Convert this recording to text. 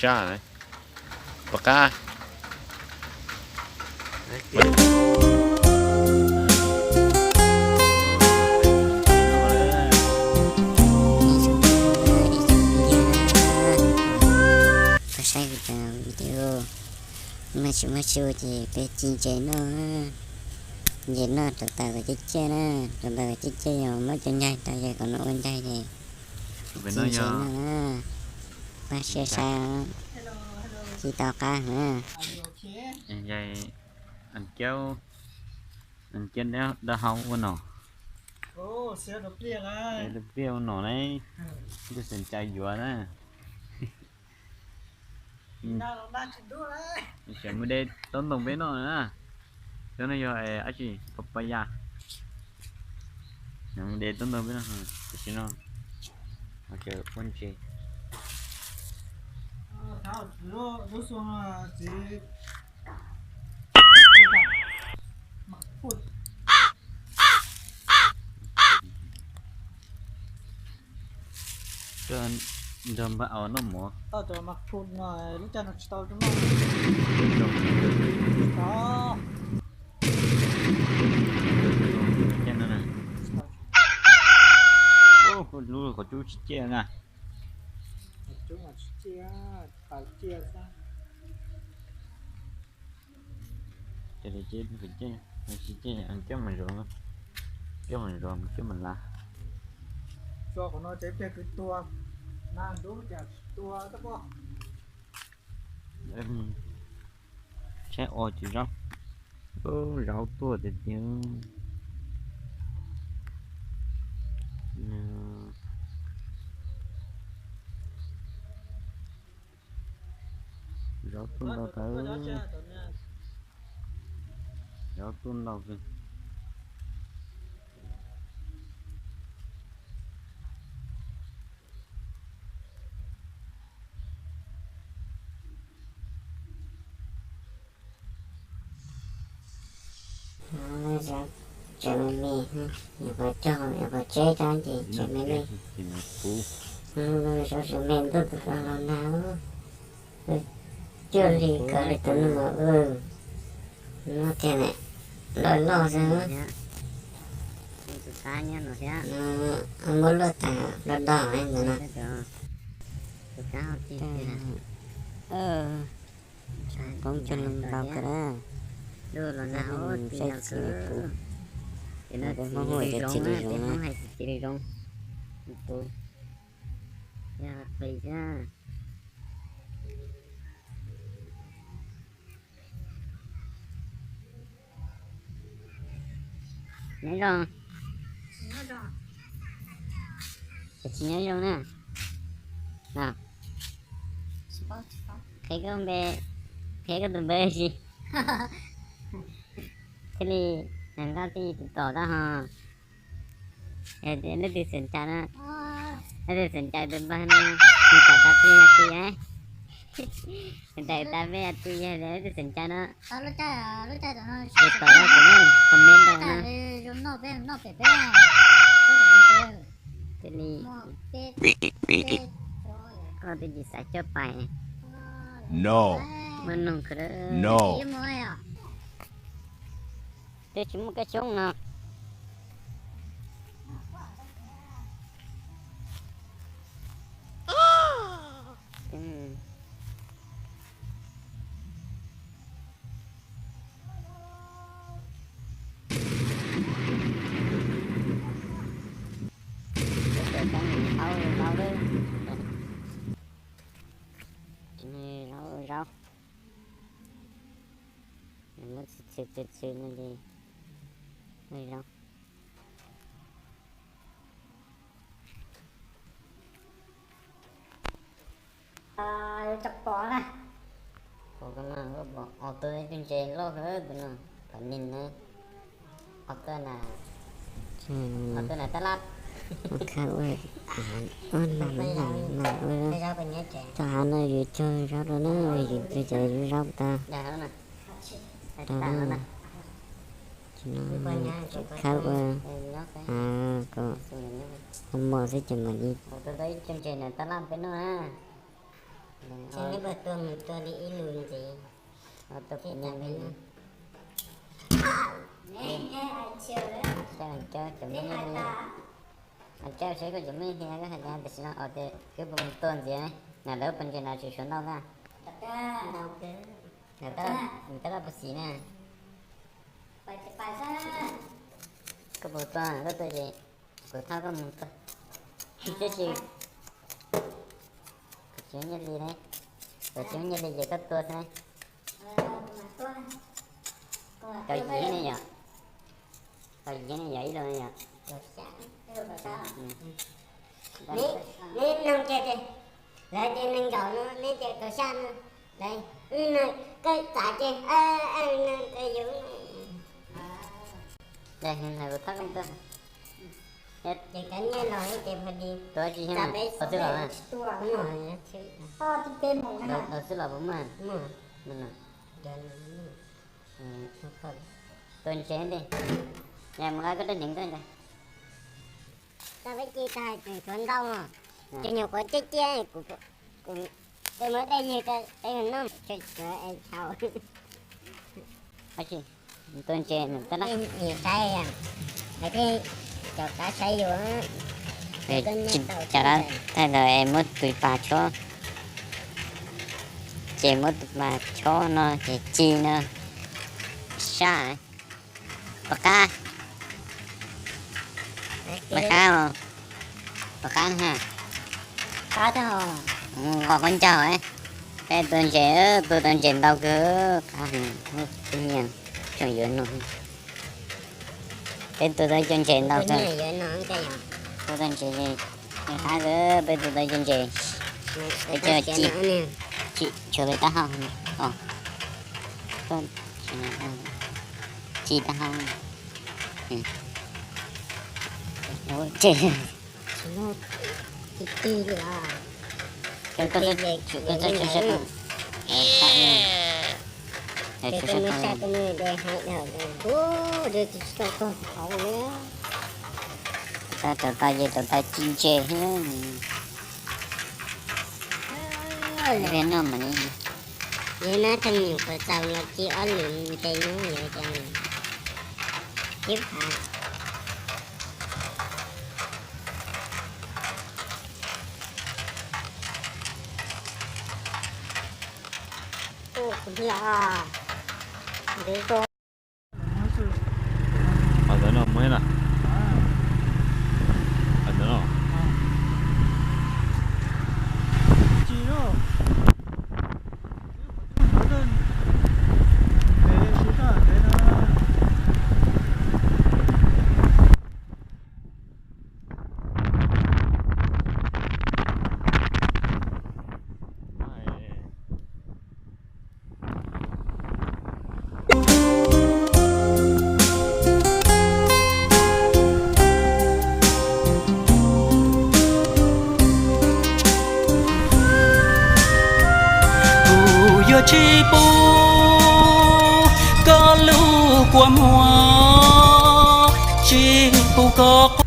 Sab, pom qab. Koj saib kuv cov video, muaj tsis muaj tsis ua ces peb ci ntses noj. Ntses noj rau tas kom ceb ceb na, rau tas kom ceb ceb yog muab cov ncaig tau, yog kom nws ua ncaig ces ci ntses noj na. Pab siab saib, ci tau qab na. Kiab, kiab dab hau ua no. Pliaj ua no ne, tus xeem cai yuav na. Mus de taub ntoo peb noj na. Cov no yog dab tsi? Papaya. Mus de taub ntoo peb noj, tam sim no ua ntses. Nrog npawg Aus noj mov. Lub qhov cub tsis ciaj na. Ces li ces tsis ciaj, coj mus zov, coj mus zov, coj mus lav. Tso qhov no ces pliag kwv tuag, nag ntub cas tsis tuag tab pob. Saib o ces zaub, zaub tuaj tiag tiag. Zaub tuaj ntau tag, zaub tuaj ntau kawg. Tseem me me, nyuam qhuav cog, nyuam qhuav tseb rau ces tseem me me. Zaub tseem me ntuj tus ko los nag, cuag li kawg li tus no mas, no tiag ne, loj loj xwb. Muab luaj tas do do ntawd no. Qoob cog loo ntau kawg na. Saib txiv kuv, peb Hmoob hu tias txiv li zoov na. Nyob zoo. Tsis nyob zoo na. Qhia koj npe, qhia koj tus npe si. Thiaj li nqa tij tus tom tab ho. Leej twg xeem cai no, leej twg xeem cai tus npawg no, nws kom tau peb a ti, nws kom tau peb a ti yog leej twg xeem cai no. Tus tom no comment rau na. Thiaj li koj twb tsis xav coj pais. Muaj noog kawg. Twb tsis muaj kab xyoob no. Zaub, zaub, zaub. Muab txhwv txhwv txhwv no ces zaub. Pom no, pom ob tug ntses loj kawg tus no, pom nis na, ob tug na, ob tug na tab lab. Ua khawb ua, ua nas nas ua, tau hav no yus cog zaub rau na, yus cog cov zaub tag. Tau na, khawb ua, kom ua mos xwb ces mam li. Ces nej puas tua mus tua li ib lus ntxiv? Tua pem no. Coj cov me nyiaj li, coj seb koj cov me nyiaj koj hais tias tam sim no os, ces koj puas mus tua ntxiv na, lawv pos ntses no tsis suav ntau na. Tab laj puas xis na. Koj puas tua, koj tua ces kuv thauj koj mus tua. Tiam sis kuv tsis muaj nyiaj li ne, kuv tsis muaj nyiaj li ces koj tua xwb ne. Tau yim ne yom, tau yim ne yom, ib lus ne yom. Neb noog kiag ces lawv tias nees nkaum no, neb tias kaum xya no, lawv no koj txav ces no koj yus. Ces koj nyiaj los ces pha di, tuav tsis yog, tuav twb los, tuav twb los puas muaj? Tua ntses li, yog mus nqa koj rab hneev tuaj ntag. Tau peb ci tag tseem tshuav ntau, ces nyuam qhuav ciaj ciaj, kuv muab dej ywg rau peb mus noj, tshuav es tshau. Tua ntses nws tab laj, saib, hais thiaj cov qab saib yus. Cov qab thaij los es muab tus pas chob, ces muab tus pas chob no ces ci no sab. Pom qab, pom qab, pom qab ha. Qos qab ncaug, peb tua ntses, tua tau ntses ntau kawg, qab, tib nyiam tseem yuav no. Peb tua tau cov ntses ntau kawg, tua tau ntses qab kawg, peb tua tau cov ntses, peb cov ci, ci tshuav peb taub hau, ci taub hau. Ces koj txhob tso siab, tso siab, rau tau ces rau tau ci ntses thiab. Noj mas li, yog nab theej nyuam qhuav txaus los ci ob lwm ntses no yuav cov ib phav. Ntawd no muaj na. Ntawd no. Kuv yuav tsis pub koj lub kua muag, tsis pub koj quaj.